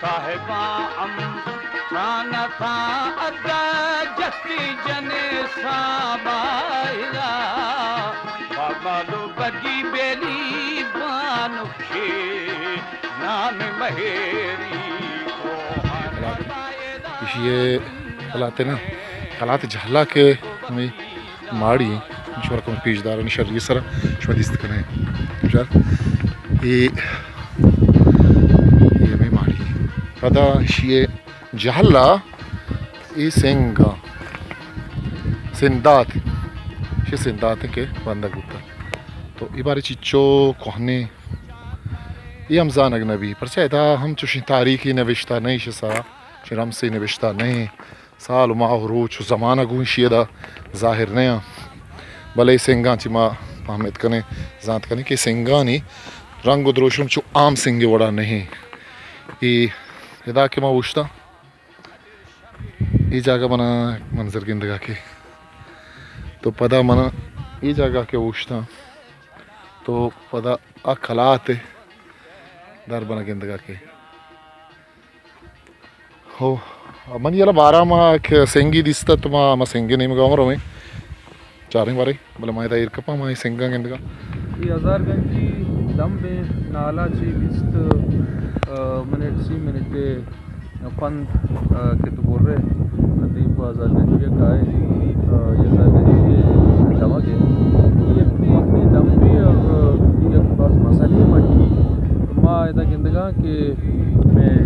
صاحباں ہم تھانہ تھا ادا جتی جنے سامائلا، بابالو بگی بیلی بانکے نام مہیری کو۔ ایشی ءِ کلات ءِ نا، کلات جہلا کہ ہمے ماڑی ایں، شمارا کمے پیش دارانی شری ءِ سرا شما دیست کنے۔ شر، اے، اے ہمے ماڑی ایں۔ پدا ایشی ءِ جہلا اے سنگ آں، سندات، ایشی سندات ایں کہ بندگ بوتگ۔ تو اے بارے چیچو کوہنیں، اے ہم زانگ نہ بی، پرچا ادا ہم چوشیں تاریخی نوشتہ نہ ایں، ایشی سرا چہ رمسے نوشتہ نہ ایں۔ سال و ماہ و روچ و زمانہ گوں ایشی ادا ظاہر نیاں، بلے سنگاں چہ ما پہمت کنیں، زانت کنیں کہ سنگانی رنگ و دروشم چو عام سنگ وڑا نہ ایں۔ اے ادا کہ ما اوشتاں، اے جاگہ منا منظر گندگا کہ، تو پدا منا اے جاگہ کہ اوشتاں، تو پدا آ کلات ءِ دربنا گندگا کہ۔ ہو، منی یلہ بارا ما یک سنگی دیستہ تو ما، ما سنگے نیمگا ہم رویں۔ چاریں بارے، بلے ما ادا ایر کپاں، ما اے سنگاں گندگاں۔ اے ہزار گنجی دمبیں نالا چہ بیست، آ، منٹ، سی منٹ ءِ پند، آ، کہ تو برے، دیم پہ ہزار گنجی ءَ کائے، آ، اے ہزار گنجی ءِ دمگ ءَ۔ یک کوہنیں دمبے اور یک باز مزنیں مٹی۔ ما ادا گندگاں کہ مئے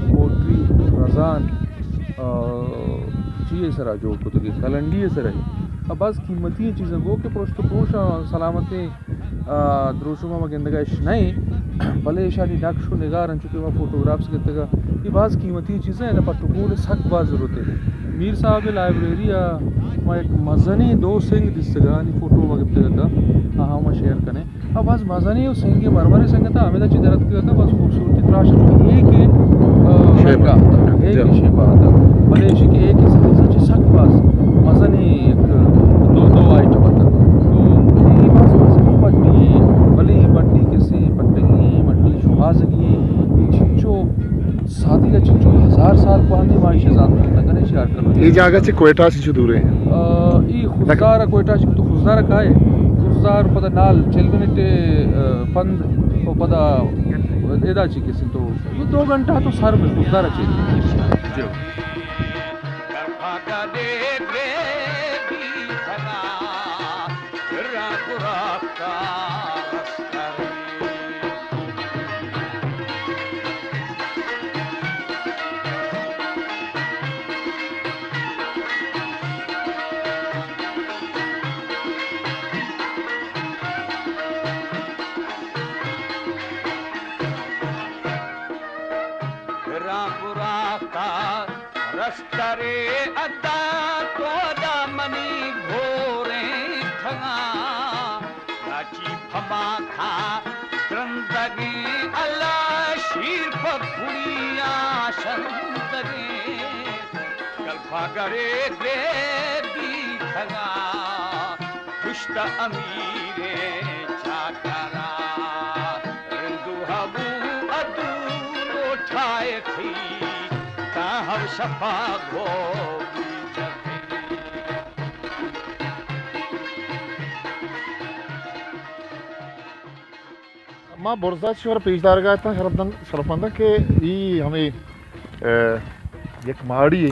پوٹری رزان، آ، چی ءِ سرا جوڑ کتگ ئے، کلنڈی ءِ سرا۔ آ باز قیمتی چیزاں گو کہ پرشت و پروشاں سلامتیں، آ، دروشم ما گندگا اش نہ ایں، بلے اشانی نقش و نگار انچو کہ ما فوٹوگرافس گتگا، اے باز قیمتی چیزاں، ادا پٹ و پول سک باز ضرورت ایں۔ میر صاحب ءِ لائبریری ءَ ما یک مزنیں دو سنگ دیستگا، آنی فوٹو ما گپتگ ات، آہاں ما شیئر کنیں۔ آ باز مزنیں و سنگے، مرمریں سنگ ات، ہمیدا چہ در اتکگ ات، باز خوبصورتی تراش ات۔ اے کہ، آ، شیبہ۔ رنگ ات، اے کہ جی۔ شیبہ ات۔ بلے ایشی کہ اے کہ سنگ ات، چہ سک باز مزنیں یک دو، دو آئٹم ات۔ تو اے باز مزنیں مٹی ایں، بلے اے مٹی کسے پٹگی ایں، مٹی شوہازگی ایں، اے چنچو سادگی ءَ چنچو ہزار سال پہنی ما ایشی زانت نہ کنیں، ایشی آرکیالوجی اے جاگہ چہ کوئٹہ چنچو دور ایں؟ آ، اے خضدار ءَ، کوئٹہ چہ تو خضدار ءَ کائے، خضدار پدا نال چل منٹ، آ، پند و پدا ادا چہ کسے تو دو گھنٹہ تو سر بہ خضدار ءَ چہ۔ جو۔ راہ براتا رسترے ادا تو ادا منی گھوریں تھنا۔ راچی پھما تھا ترندگیں، اللہ شیر پہ پھڑیاں شندگیں۔ کلپاگرے گریبی تھنا، پشت امیر چاکرا۔ رندو ہبو ادو لوٹائے تھی، تا ہب شپا گو ما برزا چہ شمارا پیش دارگا اتاں، شرفمند، شرفمنداں کہ ای ہمے، اه، یک ماڑی اے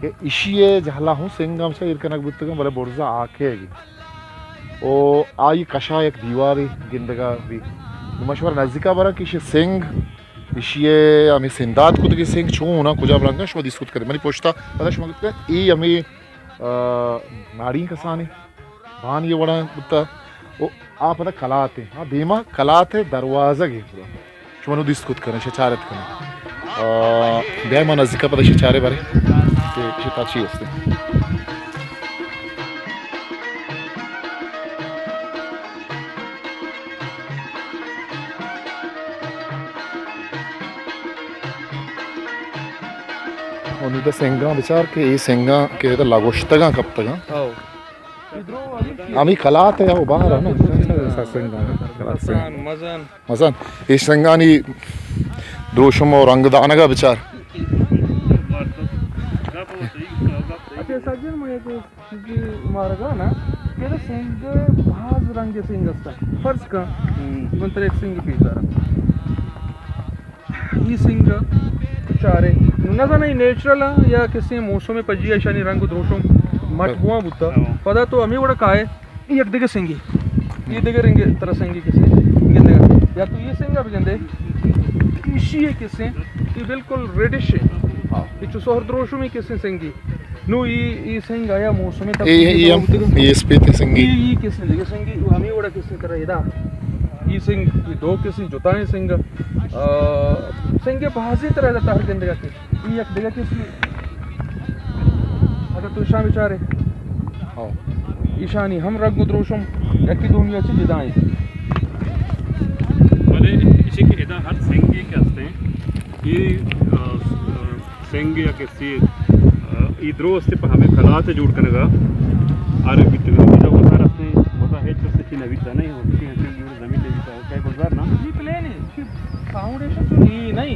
کہ اشی ء جہلا ہوں سنگ ہمشہ ایر کنگ بوتگاں، بلے برزا آکے گی۔ او آئی کشا یک دیوارے گندگا بی۔ نو ما شمارا نزیکا براں کہ اشی سنگ، اشی ء ہمے سندات کتگی سنگ چون ہاں، کجام رنگا شما دیست کت کنے۔ منی پشتا پدا شما گفت کنے، ای ہمے، اه، ماڑی کسانے۔ بانی وڑا بوتا۔ او آ پدا کلات ایں۔ آ دیما کلات ء دروازگ ایں پدا۔ شما نو دیست کت کنے، شچارت کنے۔ آ، بیائے ما نزیکا پدا ایشی چارے بارے کہ ایشی تا چی است۔ انودا سنگاں بچار کہ اے سنگاں کہ ادا لگوشتگاں کپتگاں۔ او۔ ہمے کلات ء او بہر ء نا۔ سنگاں نا، کلات سنگ۔ مزن، مزن۔ مزن۔ اے سنگانی دروشم و رنگ دانگ ء بچار۔ اچھا سجن، من یک چیزے مارگا نا، کہ سنگ باز رنگ سنگ است۔ فرض کن، ہم۔ من ترا یک سنگ پیش دارم۔ ای سنگ چارے۔ نو نزاناں ای نیچرل آں یا کسے موسم پجیا اشانی رنگ و دروشم مٹ بوان بوتا۔ ہاں۔ پدا تو ہمے وڑا کائے، ای یک دگہ سنگے۔ ای دگہ رنگ ترا سنگے کسے گندگا۔ یا تو ای سنگا بگندے۔ ایشی کسے، ای بالکل ریڈش ہے۔ ہاں۔ ای چو سہر دروشمی کسے سنگے۔ نو ای، ای سنگ آیا موسم تبدیل اے، اے ہم، بوتگا۔ اے اسپیت سنگے۔ ای، ای کسے دگہ سنگے، او ہمے وڑا کسے ترا ادا۔ ای سنگ، ای دو کسے جتائیں سنگ۔ آ، سنگ بازی ترا ادا تہر گندگا کہ ای یک دگہ کسے۔ اگر تو اشاں بچارے۔ ہاں۔ ایشانی ہم رنگ و دروشم یکی دومی چی جدائیں۔ بلے ایشی کہ ادا ہر سنگے کہ ہستیں، ای، آ، سنگ یا کہ سیر، آ، ای درو استے پہ ہمے کلات جوڑ کنگا آرگ بیتگا۔ ادا وتارا استے، وتا ہچ استے چی نہ بیتا، نہیں، ہو، چی ہنچیں جوڑ زمین لے بیتا، کئی بزار نا۔ جی پلین ہے، فاؤنڈیشن تو نہیں، نہیں۔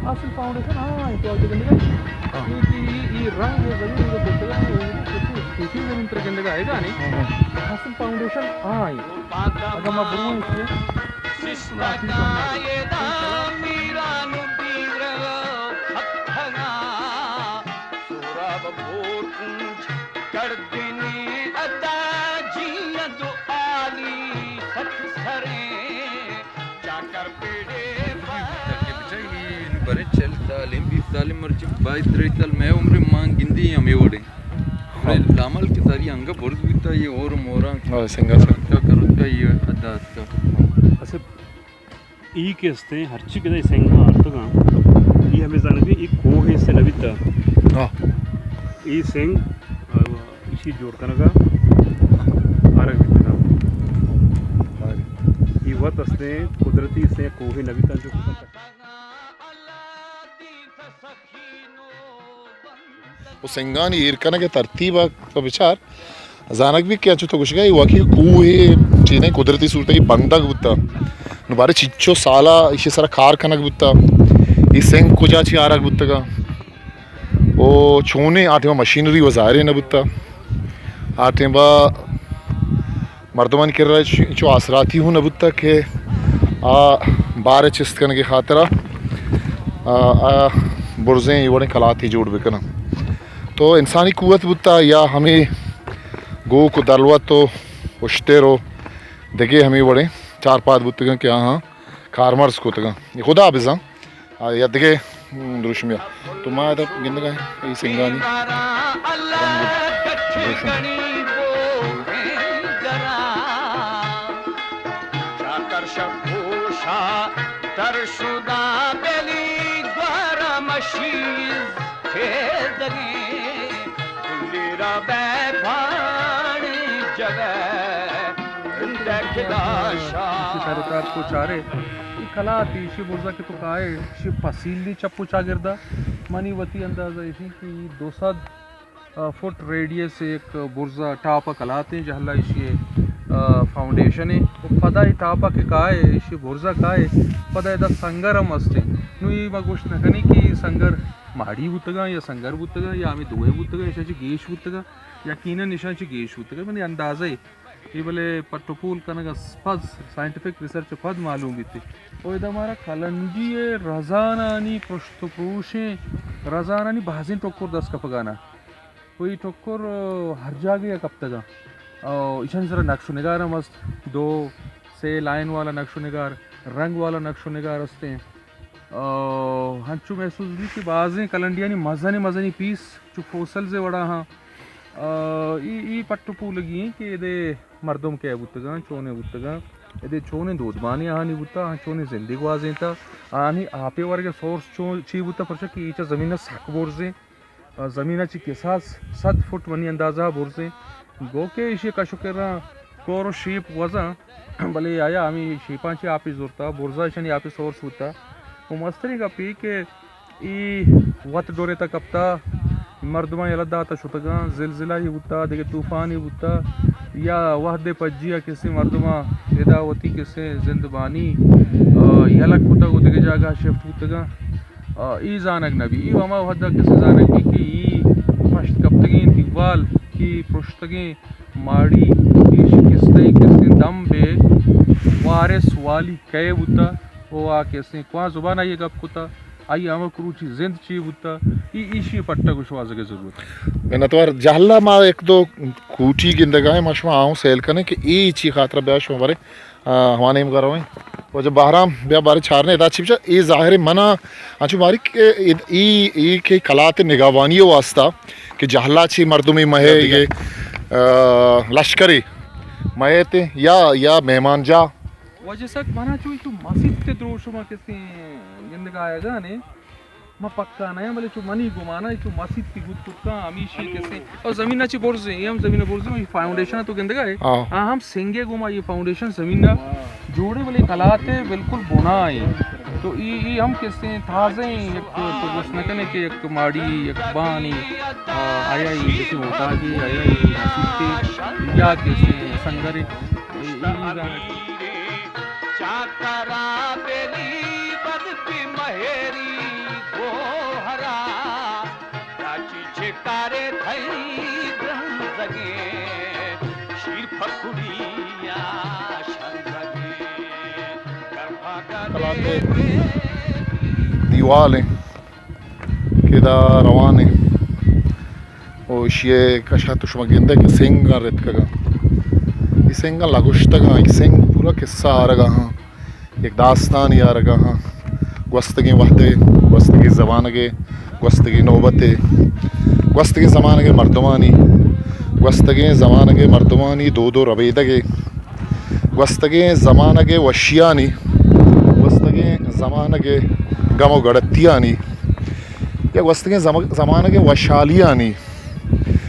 اصل فاؤنڈیشن، ہاں، تو آگے بندگا۔ ہاں۔ یہ، یہ، یہ رنگ ہے، زمین کو بندگا ہے، وہ تو چھوٹی زمین پر گندگا آئے گا، نہیں؟ ہاں، ہاں۔ اصل فاؤنڈیشن، ہاں، یہ۔ اگر میں بولوں اس لیے، سستگاں ادا میران و بیرغ ہتھگاں، سہراب بور کنج کردنی ادا جیئند و آلی سک سریں چاکر پیڑے بچا ای برے چل سال ایں، بیست سال ایں، مرچی بائیس تریس سال مئے عمر ایں، مان گندی ہمے وڑیں۔ ہاں۔ لامل کہ ساری انگا برز بیتا، یہ اور موراں ہاں، سنگا سر۔ کرتا، کرتا، یہ ادا استا۔ اسے ای کہ استیں، ہرچی کہ اے سنگاں آرتگاں، ای ہمے زانگ بی، ای کوہ سے نہ بیتا۔ ہاں۔ ای سنگ، آ، ایشی جوڑ کنگا آرگ بیتگاں۔ ہاں۔ ای وت استیں، قدرتی استیں، کوہ نہ بیتا جو و سنگانی ایر کنگ ء ترتیب ء تو بچار، زانگ بیت کہ انچو تو گوشگا اے واقعی کوہ ء چیزیں قدرتی صورت ء بندگ بوتا۔ نو بارے چنچو سالا ایشی سرا کار کنگ بوتا، اے سنگ کجا چی آرگ بوتگا، او چونیں آ ٹائما مشینری و ظاہرے نہ بوتا۔ آ ٹائما مردمانی کرا چ-، چو آسراتی ہوں نہ بوتا کہ آ بار چست کنگے خاطرا آ، آ برزیں اے وڑیں کلاتے جوڑ بکناں۔ تو انسانی قوت بوتا یا ہمے گوک و دلوت و اشتر و دگہ ہمے وڑیں چارپاد بوتگاں کہ آہاں کارمرز کتگاں۔ اے خدا بزاں۔ آ، یا دگہ، ہم، دروشمے۔ تو ما ادا گندگا ایں، اے سنگانی رنگ دروشم۔ چاکر شپ پوشا تر شداں بلی گوارا مشیز کھیزگیں کلی را بے پانی جگہ دکھداشا۔ اسی سر اتار کو چارے، ای کلاتے، ایشی برزا کہ تو کائے، ایشی پسیل دی چپ و چاگردا، منی وتی اندازہ ایشی کہ ای دو سد، آ، فٹ ریڈیس ایک برزا ٹاپ ء کلاتیں، جہلا ایشی، آ، فاؤنڈیشن ہے۔ و پدا ای ٹاپ ء کہ کائے، ایشی برزا کائے، پدا ادا سنگر ہم ہستیں۔ نو ای ما گوشت نہ کنی کہ ای سنگر ماڑی بوتگاں یا سنگر بوتگاں یا ہمیں دوئے بوتگاں، ایشاں چی گیش بوتگاں، یقیناً ایشاں چی گیش بوتگاں، منی اندازہ ہے۔ اے بلے پٹ و پول کنگ ء پد، سائنٹیفک ریسرچ ء پد معلوم بیت۔ و ادا مارا کلنڈی ء رزانانی پرشت و پروشیں رزانانی بازیں ٹکر دست کپگانا۔ و اے ٹکر، آ، ہر جاگہ ء کپتگاں۔ آ، ایشانی سرا نقش و نگار ہم است، دو سے لائن والا نقش و نگار، رنگ والا نقش و نگار استیں۔ آ، ہنچو محسوس بیت کہ بازیں کلنڈیانی مزنیں مزنیں پیس چو فوسلز ء وڑا ہاں۔ آ، ای، ای پٹ و پولگی ایں کہ ادے مردم کئے بوتگاں، چونے بوتگاں۔ ادے چونیں دودمانی آہانی بوتا، آہاں چونیں زندے گوازینتا، آہانی آپے ورگے سورس چون، چی بوتا، پرچا کہ اے چہ زمین ءَ سک برزیں، آ، زمین ءَ چہ کساس صد فٹ منی اندازہ ءَ برزیں۔ گو کہ ایشی کش ءُ کراں کور ءُ شیپ گوزاں، بلے آیا ہمے شیپاں چہ آپے زرتا، برزا ایشانی آپے سورس بوتا۔ ءُ مستریں گپ اے کہ اے وت ڈورے تا کپتا، مردماں یلہ داتا شتگاں، زلزلہ یے بوتا، دگہ طوفانے بوتا، یا وہدے پجیا کسے مردماں ادا وتی کسے زندمانی، آ، یلہ کتگ ءُ دگہ جاگہ شفٹ بوتگاں۔ آ، اے زانگ نہ بی، اے ہما وہدا کسے زانگ بی کہ اے پشت کپتگیں دیوال، اے پرشتگیں ماڑی، اے شکستیں کسے دمبے وارث والی کئے بوتا۔ او آ کسیں کواں زبان آئی گپ کتا، آئی ہمک روچی زند چی بوتا، ای ایشی پٹگ ءُ شوازگ ءِ ضرورت۔ منتوار۔ جہلا ما یک دو کوٹی گندگا ایں، ما شما آؤں سیل کنیں کہ اے چی خاطر بیا شما برے، آ، ہما نیمگا رویں۔ واجہ بہرام بیا بارے چارنے ادا چی بچا، اے ظاہر منا انچو ماری کہ اے، اے، اے کہ کلات نگہبانی واسطہ کہ جہلا چی مردمی مہے یا دگہ۔ اے، آ، لشکری مہے تے یا، یا مہمان جا۔ واجہ سک منا چو، چو مسیت تے دروشم ءَ کسیں گندگا آیگا نے، ما پکا نہ آں، بلے چو منی گمان ءَ چو مسیت تے گوت کتگاں، ہمیشی کسیں۔ او زمین ءَ چی برزیں، اے ہم زمین ءَ برزیں، اے فاؤنڈیشن ءَ تو گندگا ئے؟ ہاں۔ آ ہم سنگے گوما اے فاؤنڈیشن زمین ءَ جوڑے، بلے کلات ءِ بالکل بنا ایں۔ تو اے، اے ہم کسیں تازہ ایں، یک تو گوشت نہ کنے کہ یک ماڑی، یک بانی، آ، آیا اے کسیں اوتاکے، آیا اے مسیتے، یا کسیں سنگرے۔ اے، اے، اے زانگ۔ چاکرا بری بد پی مہری گوہرا، راچی چکارے تھئی درنزگے، شیر پھکڑیا شنزگے، گربا کلات ءِ دیوال ایں۔ کہ ادا روان ایں۔ او ایشی ءِ کش ءَ تو شما گندئے کہ سنگاں رتکگاں۔ اے سنگاں لگوشتگاں، اے سنگ پورا قصہ آرگا ہاں، یک داستانے آرگا ہاں۔ گوستگیں وہدے، گوستگیں زمانگے، گوستگیں نوبتے، گوستگیں زمانگے مردمانی، گوستگیں زمانگے مردمانی دود ءُ ربیدگے۔ گوستگیں زمانگ ءِ وشیانی، گوستگیں زمانگ ءِ گم ءُ گڑتیانی، یا گوستگیں زم-، زمانگ ءِ وشحالیانی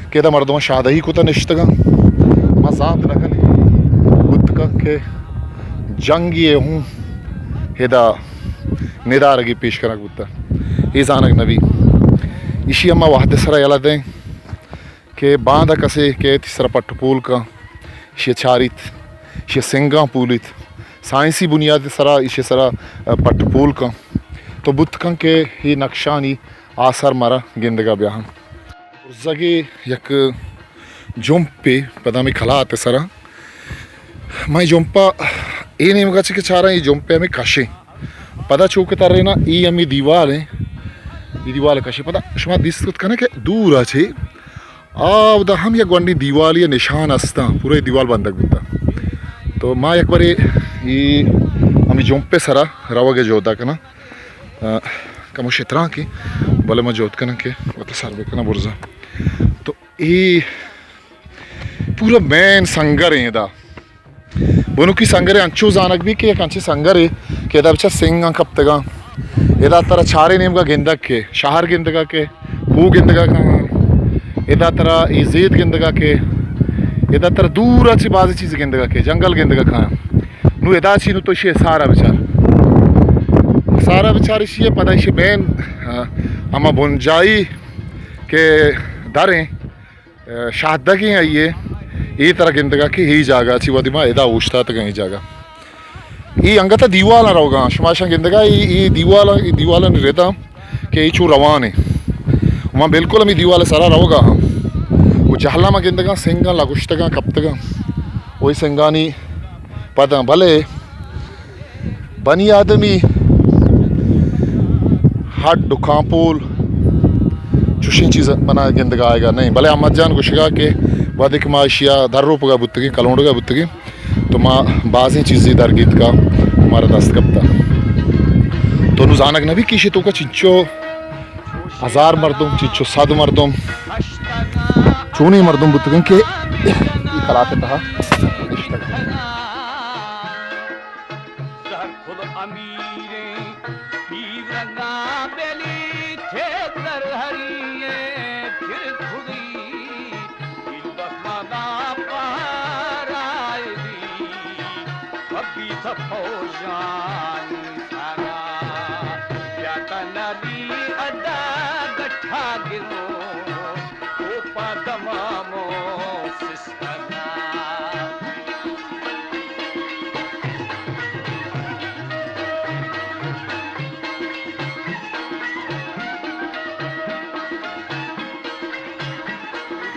کہ ادا مردماں شادہی کتہ نشتگاں۔ ما زانت نہ کنیں بوت کنت کہ جنگے ہوں ادا ندارگی پیش کنگ بوتہ۔ اے زانگ نہ بی۔ ایشی ءَ ما وہد ءِ سرا یلہ دئیں۔ کہ باندا کسے کیت ایشی سرا پٹ پول کن، ایشی چاریت، ایشی سنگاں پولیت، سائنسی بنیاد سرا ایشی سرا، ا، پٹ پول کن، تو بوت کن کہ اے نقشانی آثار مارا گندگا بیاہن۔ برزگے یک جمپے پدا ہمے کلات سرا، من جمپا اے نیمگا چہ کہ چاراں، اے جمپے ہمے کشیں۔ پدا چو کہ ترینا، اے ہمے دیوال ایں، اے دیوال کشیں۔ پدا شما دیست کت کنے کہ دور ءَ چہ آ اودا ہم یک گونڈیں دیوالے ءِ نشان استاں، پورا اے دیوال بندگ بوتاں۔ تو ما یک برے اے ہمے جمپ ءِ سرا روگ ءِ جہد ءَ کناں۔ آ، کمو شترانکیں، بلے ما جہد کناں کہ وت ءَ سر بکناں برزاں۔ تو اے پورا مین سنگر ایں ادا۔ بنکی سنگرے انچو زانگ بی کہ یک انچیں سنگرے کہ ادا بچار سنگاں کپتگاں۔ ادا ترا چارے نیمگا گندگ کہ، شہر گندگا کہ، کوہ گندگا کاں۔ ادا ترا اے زید گندگا کہ، ادا ترا دورا چہ بازیں چیز گندگا کہ، جنگل گندگا کاں۔ نو ادا چی نو تو ایشی سارا بچار۔ سارا بچار ایشی پدا ایشی مین، آ، ہما بنجائی کہ دریں، شاہدگیں آئی ءِ، اے ترا گندگا کہ اے جاگہ چی وھدی ما ادا اوشتاتگاں اے جاگہ۔ اے انگت ءَ دیوالاں روگاں، شما اشاں گندگا اے، اے دیوالاں، اے دیوالانی رداں کہ اے چو روان ایں۔ ما بالکل ہمے دیوال ءِ سرا روگا ہاں۔ و جہلا ما گندگاں سنگاں لگوشتگاں کپتگاں۔ و اے سنگانی پداں، بلے بنی آدمی ہڈ و کانپول چوشیں چیز منا گندگا آئیگا نہیں، بلے احمد جان گوشگا کہ وھدے کہ ما اشیا در روپگا بوتگیں، کلونڈگا بوتگیں، تو ما بازیں چیزے در گیتکا مارا دست کپتا۔ تو نو زانگ نبی کہ ایشی توکا چنچو ہزار مردم، چنچو صد مردم، چونیں مردم بوتگن کہ اے کلات ءِ تہا نشتگ۔ فوجانی سرا بیا کنری ادا گٹھا گرو، او پا دمامو سسکنا۔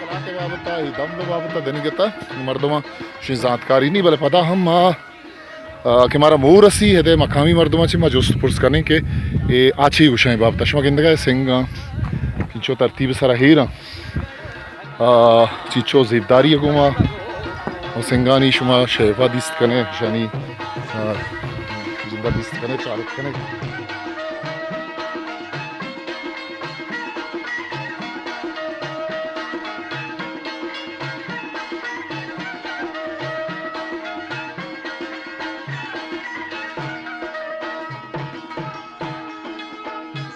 قلات ءِ بابت ءَ، اے دمب ءِ بابت ءَ دنیگت ءَ مردماں شی زانتکاری نی، بلے پدا ہم ما آ، کہ مارا موہ رسی، ہدے مقامی مردماں چہ ما جست پرس کنیں کہ اے آ چی گوشاں اے بابت ءَ۔ شما گندگا اے سنگاں چنچو ترتیب سرا ہیراں۔ آ، چنچو زیبداری ءَ گوما و سنگانی شما شیفا دیست کنے، شانی، آ، جندا دیست کنے، چارت کنے۔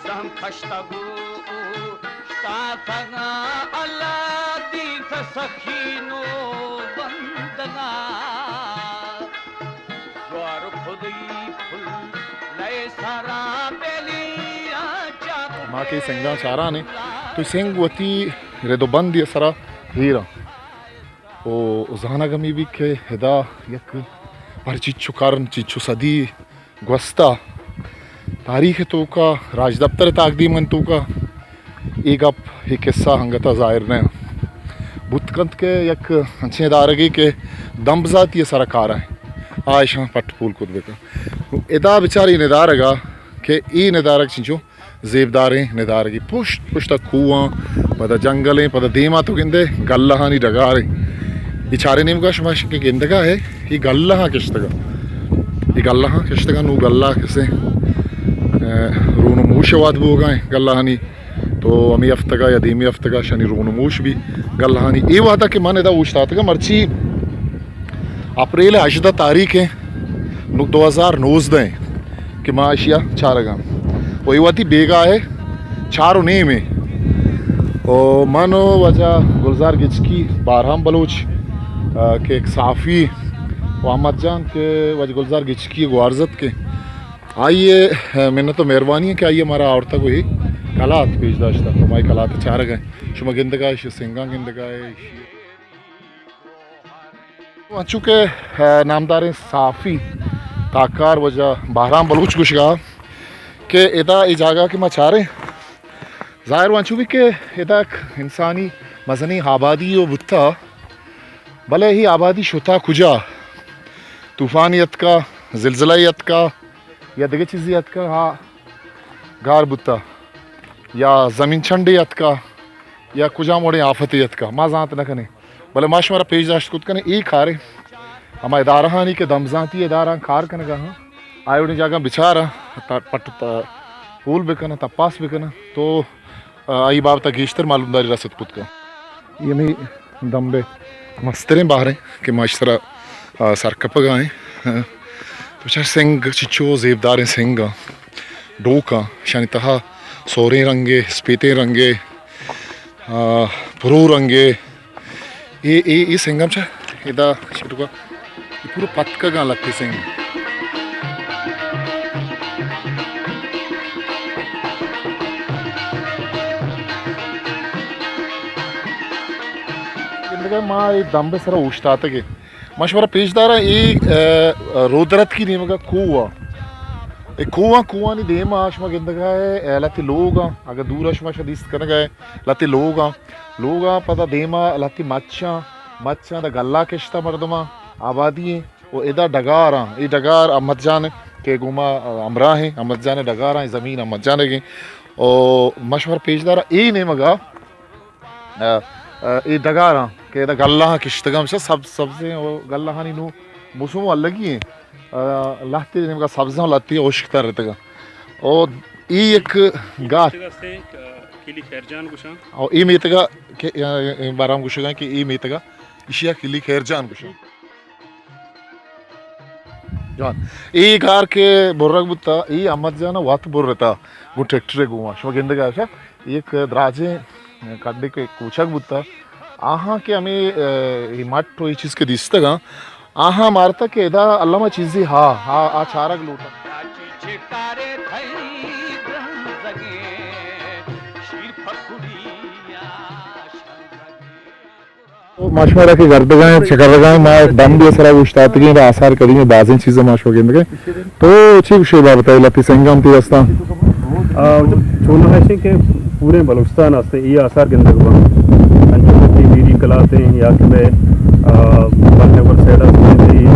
زہم کشتگ و اوشتاتگاں، اللہ دیتہ سخی نو بندگاں۔ زوار خدی پھل لئے سرا بیلی آ چاک۔ ما کہ سنگاں چاران ایں تو سنگ وتی رد و بندی سرا ہیراں۔ و زانگ ہمی بیت کہ ادا یک پر چیچو کرن، چیچو صدی گوستا تاریخ توکا، راجدپتر تاکدیمن توکا اے گپ، اے قصہ انگتا ظاہر نہ بوت کنت کہ یک انچیں ادارگے کہ دمبزاتی سرا کارا آ ایشاں پٹ پول کت بکن۔ ادا بچار اے ندارگا کہ اے ندارگ چنچو زیبداریں ندارگے، پشت پشت ءَ کوہاں، پدا جنگلیں، پدا دیما تو گندے گلہانی ڈگاریں۔ اے چاریں نیمگا شما کہ گندگا ہے، اے گلہاں کشتگا۔ اے گلہاں کشتگا، نو گلہ کسے، اے، رون و موش واد بوگا ہیں گلہانی۔ تو ہمیں ہفتگا یا دیمی ہفتگا شانی رون و موش بھی گلہانی۔ اے وہدا کہ من ادا اوشتاتگا مرچی اپریل ءِ ہژدہ تاریخ ءَ، نو-، دو ہزار نوزدہ ءَ کہ ما اشیا چارگاں۔ و اے وتی بیگاہ ءِ چار و نیم ءَ۔ و من و واجہ گلزار گچکی، بارہام بلوچ، آ، کہ یک صحافی، و احمد جان کہ واجہ گلزار گچکی ءِ گوارزت کہ آئی ءِ، آ، منت و مہربانی ہے کہ آئی ءَ مارا آورتگ و اے کلات پیش داشتہ۔ تو ما اے کلات چارگ ءَ۔ شما گندگا، ایشی سنگاں گندگا ہے۔ انچو کہ، آ، نامداریں صحافی تاکار واجہ بہرام بلوچ گوشگا کہ ادا اے جاگہ کہ ما چاریں، ظاہر وانچو بھی کہ ادا یک انسانی مزنیں آبادی و بوتا، بلے ہی آبادی شتا کجا؟ طوفانی اتکا، زلزلہ اتکا، یا دگہ چیزی اتکا، ہا گار بوتا، یا زمین چنڈے اتکا، یا کجام وڑیں آفتے اتکا، ما زانت نہ کنیں۔ بلے ما شمارا پیش داشت کت کنیں، اے کارے ہما ادارہانی کہ دمزانتی ادارہاں کار کنگا ہاں، آئی وڑیں جاگہاں بچاراں، تا-، پٹ تا-، پول بکناں، تپاس بکناں، تو آ، آئی بابت ءَ گیشتر معلومداری رست کت کن۔ اے ہمے دمب ءِ مستریں بہر ایں کہ ما اشی سرا، آ، سر کپگا ایں۔ تو چار سنگ چچو زیبداریں سنگ آں، ڈوک آں، اشانی تہا سوریں رنگے، اسپیتیں رنگے، آ، پرو رنگے، اے، اے، اے سنگ ہم چہ ادا چٹکا، اے پورا پتکگاں لتے سنگ۔ گندگا ما اے دمب ءِ سرا اوشتاتگیں۔ ما شمارا پیش داراں، اے، آ، رودرتکی نیمگا کوہ آ۔ اے کوہ آ، کوہانی دیما شما گندگا ہے، اے لتے لوگ آ۔ اگہ دورا شما شا دیست کنگا ہے، لتے لوگ آ۔ لوگاں پدا دیما لہتے مچاں، مچاں دا گلہ کشتہ مردماں، آبادی ایں۔ و ادا ڈگاراں، اے ڈگار احمد جان کہ گوما ہمراہ ایں، احمد جان ڈگاراں، اے زمین احمد جان گیں۔ و مشور پیش دارا اے نیمگا، آ، آ، اے ڈگاراں کہ ادا گلہاں کشتگاں، ہمیشہ سبز سبزیں و گلہانی نو موسم الگی ایں۔ آ، لہتے نیمگا سبزاں، لہتے ہشکتر رتگاں۔ او اے یک گار۔ میتگ است ایں، آ، کلی خیر جان گوشاں۔ او اے میتگا کہ، آ، بارام گوشگاں کہ اے میتگا ایشیا کلی خیر جان گوشاں۔ جان، اے گار کہ برگ بوتا، اے احمد جان وت برتا، گوں ٹریکٹر گوما۔ شما گندگا شا، یک دراجیں کڈے کہ کوچگ بوتا۔ آہاں کہ ہمیں، آ، اے مٹ و اے چیز کہ دیستگاں، آہاں مارتگ کہ ادا الما چیزے ہا، ہا، آ چارگ لوٹاں۔ ما شمارا کہ گردگاں، چکرگاں، ما یک بندے سرا اوشتاتگیں، آثار قدیمیں بازیں چیزاں ما شما گندگیں۔ تو چی گوشے بابت ءَ؟ لتی سنگام تی دستاں۔ آ، چوناہا ایشیں کہ پورے بلوچستان است اے آثار گندگ باں۔ انچو کہ میری کلات ایں یا کہ مئے، آ، بلے ور سائیڈ است ایں،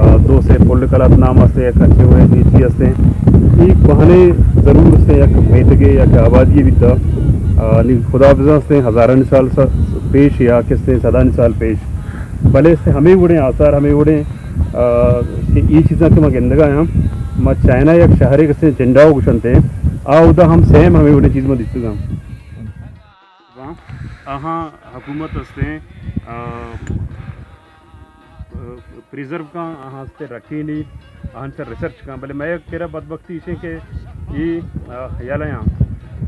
آ، دو سے پل کلات نام است، یک انچے وہ ایشی است ایں۔ اے کوہنیں ضرور است ایں، یک میتگے یا کہ آبادی بیتا۔ آ، نی خدا بزاں است ایں، ہزارانی سال سا-، پیش یا کہ است ایں، صدانی سال پیش۔ بلے است ایں ہمے وڑیں آثار، ہمے وڑیں آ، کہ اے چیزاں کہ ما گندگا آں، ما چائنا یک شہرے کسے چنڈاو گوشنتے، آ اودا ہم سیم ہمے وڑیں چیز ما دیستگاں۔ آہاں حکومت ہستیں، آ، پریزرو کاں، آہاں ہستیں رکینی، آہاں چہ ریسرچ کاں، بلے مئے کرا بدبختی ایشیں کہ اے، آ، خیال آیاں۔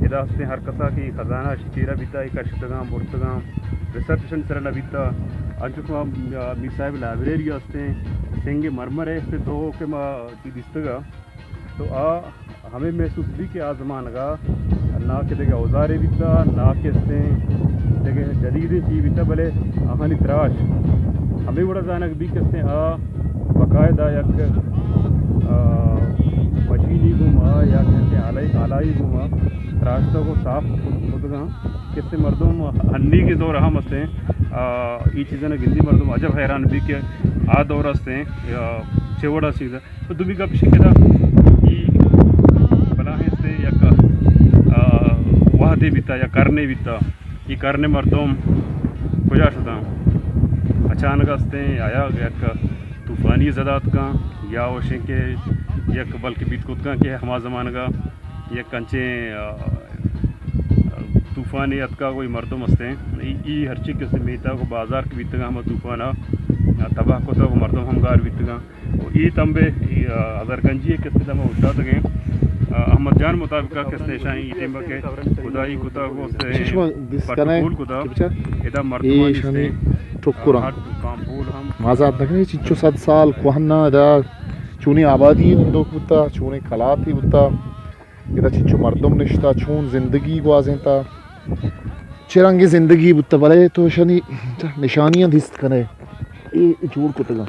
ادا ہستیں ہر کسا کہ اے خزانہ اشی تیرا بیتا، اے کشتگاں، برتگاں، ریسرچ اشانی سرا نہ بیتا۔ انچو کہ ما، آ، میر صاحب لائبریری ہستیں، سنگ مرمر ہستیں تو کہ ما چی دیستگا۔ تو آ ہمے محسوس بی کہ آ زمانگا نہ کہ دگہ اوزارے بیتا، نہ کہ استیں دگہ جدیدیں چی بیتا، بلے آہانی تراش ہمے وڑا زانگ بی کہ استیں آ باقاعدہ یک، آ، مشینی گوما یا کہ آلائی، آلائی گوما تراشتگ و صاف کتگاں۔ کہ استیں مردم ہنی کے دور ہم استیں، آ، ای چیزاں گندی مردم عجب حیران بی کہ آ دور استیں، آ، چے وڑا چیز۔ تو دومی گپ ایش کہ ادا ای بلاہیں است یک، آ، وہدے بیتا یا کرنے بیتا، ای کرنے مردم کجا شتاں؟ اچانک استیں آیا یک طوفانی زد آتکاں یا وشیں کہ یک بلکہ بیت کتکاں کہ ہما زمانگا یک انچیں، آ، طوفانے اتکا، کوئی مردم استیں۔ ای، ای ہرچی کسے میتگ و بازار کہ بیتگاں ہما طوفانا تباہ کتگ و مردم ہم گار بیتگاں۔ و اے تمبے، اے، آ، ہزارگنجی ءِ کسے دما اوشتاتگ ایں۔ آ، احمد جان مطابق ءَ کسے ایشاں اے ٹیم ءَ کہ خدائی کتگ و سے چشمہ دیست پٹ کنئے پول کتگ۔ کہ بچار ادا اے مردمانی ایشانی سے ٹکراں۔ ہر کامپول ہم ما زانت نہ کنیں چنچو صد سال کوہنا ادا چونیں آبادی نندوک بوتا، چونیں کلاتے بوتا، ادا چنچو مردم نشتا، چون زندگی گوازینتا، چہ رنگیں زندگی بوتا، بلے تو ایشانی نشانیاں دیست کنئے، اے جوڑ کتگاں۔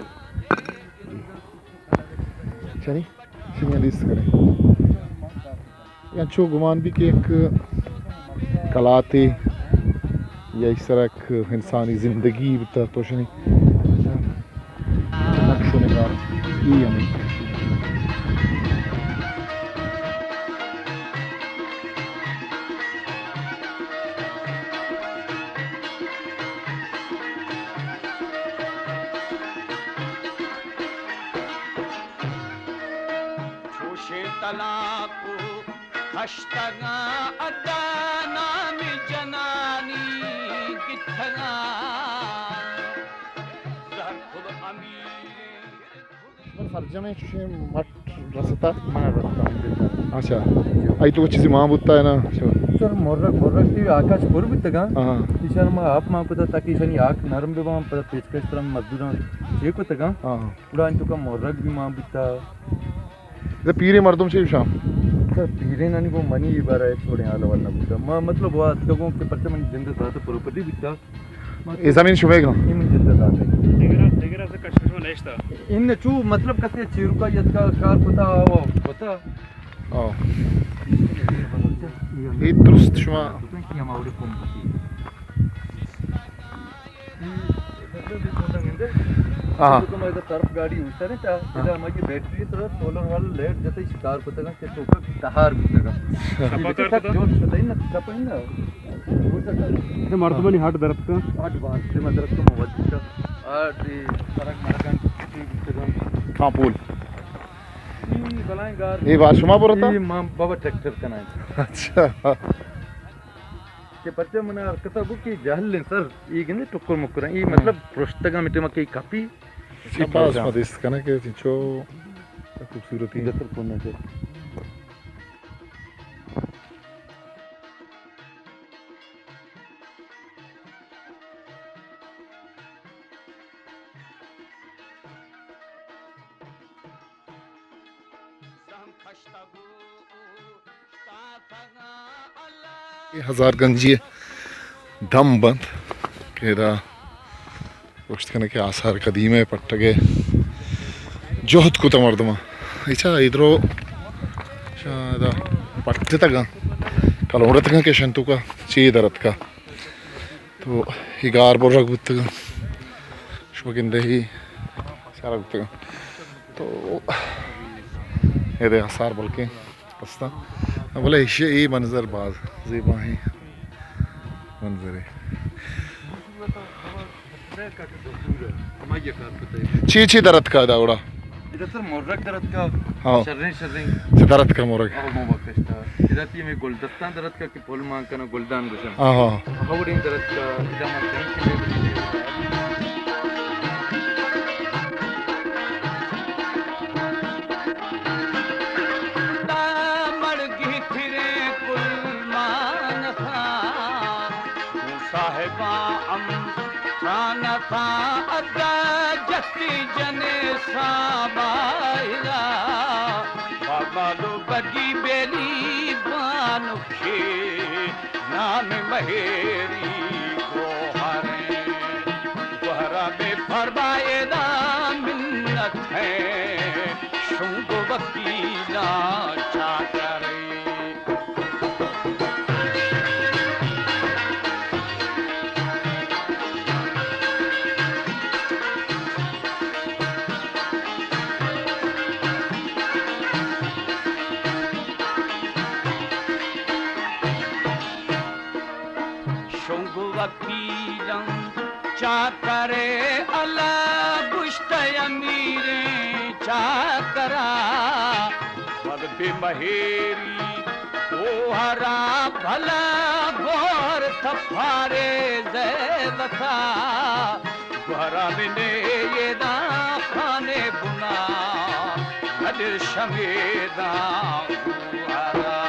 چنی؟ چنی دیست کنئے۔ انچو گمان بی کہ یک کلاتے یا ایشی سرا یک انسانی زندگی بوتا تو شنی نقش و نگار ای ہمیں۔ چوشیں طلاق و کشتگاں ادا نام جنانی گتگاں زہر خود امیر۔ سرجمیں چوشیں مٹ رستا؟ من رستا ہوں۔ اچھا۔ آئی تو چیزی مان بوتا ہے نا؟ سر مرگ، مرگ تی آکاش پر بیتگاں۔ ہاں۔ ایشان ما آپ مان کتا تاکہ ایشانی آک نرم بباں، پدا پیچکش ترا مزدوراں چے کتگاں۔ ہاں۔ گڑا انچو کہ مرگ بھی مان بیتا۔ اے پیریں مردم چے گوشاں؟ سر، پیریں نانی گوں منی اے بارہ ءَ ہچ وڑیں حال احوال نہ بوتا۔ ما مطلب وا اتکگوں کہ پرچہ منی جند ءِ ساعت پروپرٹی بیتا۔ ما اے زمین شمئیگاں؟ اے منی جند ءِ ساعت۔ دگرا، دگرا سے کشک شما نشتا۔ ان چو مطلب کسے چیروکا یتکا کار کتا و کتا۔ او۔ اے درست شما۔ ہاں۔ تو ما ادا طرف گاڑی اوشتاریں تا، ہاں۔ ادا ہماری بیٹری تو سولر والا لائٹ جتا شکار کتگا کہ تو کا تہار بوتگا۔ شپا کار کتا؟ جوڑ شتا نا، شپا نا۔ اے مردمانی ہٹ درپتا۔ ہٹ باز سے مدرس کو موت بیتا۔ آ دی فرق مرگان کی بیتگا۔ کاں پول۔ اے بلائیں گار۔ اے بار شما برتا؟ اے ماں بابا ٹریکٹر کنائیں۔ اچھا۔ کہ پرچہ من حرکت ءَ گوں کہ جہل ایں سر، اے گندے ٹکر مکر ایں، اے ہم۔ مطلب پرشتگاں مٹے ما کہ کپی۔ اے پاس ما دیست کنیں کہ چنچو خوبصورتی۔ گتر کونے سے۔ اے ہزار گنجی ءِ دمب انت کہ ادا گوشت کنگ کہ آثار قدیمہ ءِ پٹگ ءِ جہد کتہ مردماں۔ اچھا، اے درو شاں ادا پٹتگاں، کلونڈتگاں کہ شنتوک ءَ چے در اتکا۔ تو اے گار برگ بوتگاں، شما گندے اے سارا بوتگاں۔ تو اے دے آثار بلکیں استاں، بلے ایشی اے منظر باز زیبائیں منظرے۔ چی چی در اتکا دا گڑا؟ ادا سر مرگ در اتکا، ہاں۔ شریں شریں۔ چہ در اتکا مرگ؟ او مو بکشتا۔ ادا تی میں گلدستان در اتکا کہ پل مان کنا گلدان گشن۔ ہاں، ہاں۔ ہاں، وڑیں در اتکا، ادا ما ٹینک لے۔ دا مڑگی تھرے کل مان خان، تو صاحباں ام تھانہ تھا ادا جتی جنے سامائرا۔ بابا لو بگی بیلی بانکے نام مہیری گوہریں۔ گوہرا بے پرواہ ادا منت ہے، شنگ وکیلاں چاکرے۔ شنگ وکیلاں چاکرے، اللہ گوشتہ امیریں چاکرا، پد بے مہیری گوہرا بھلا گور تپارے زیبتا۔ گوہرا بنے یہ داں خانے بنا، ندر شمیداں گوہرا۔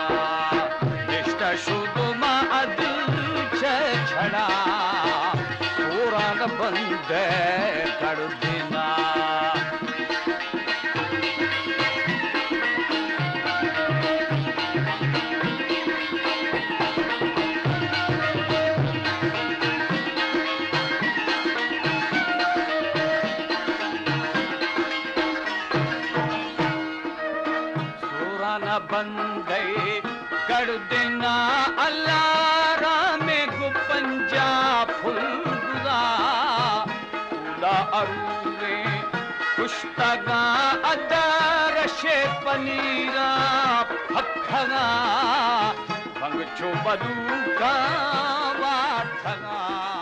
نشتہ شد ما عدل چہ چھڑا، سوران بندے کڑ دینا۔ سوران بندے کڑ دینا، اللہ رام گو پنجا پھل گزا۔ اولا اروریں کشتگاں ادا رشے پنیراں پکھگاں، بنگ چو بلوکاں وارتگاں۔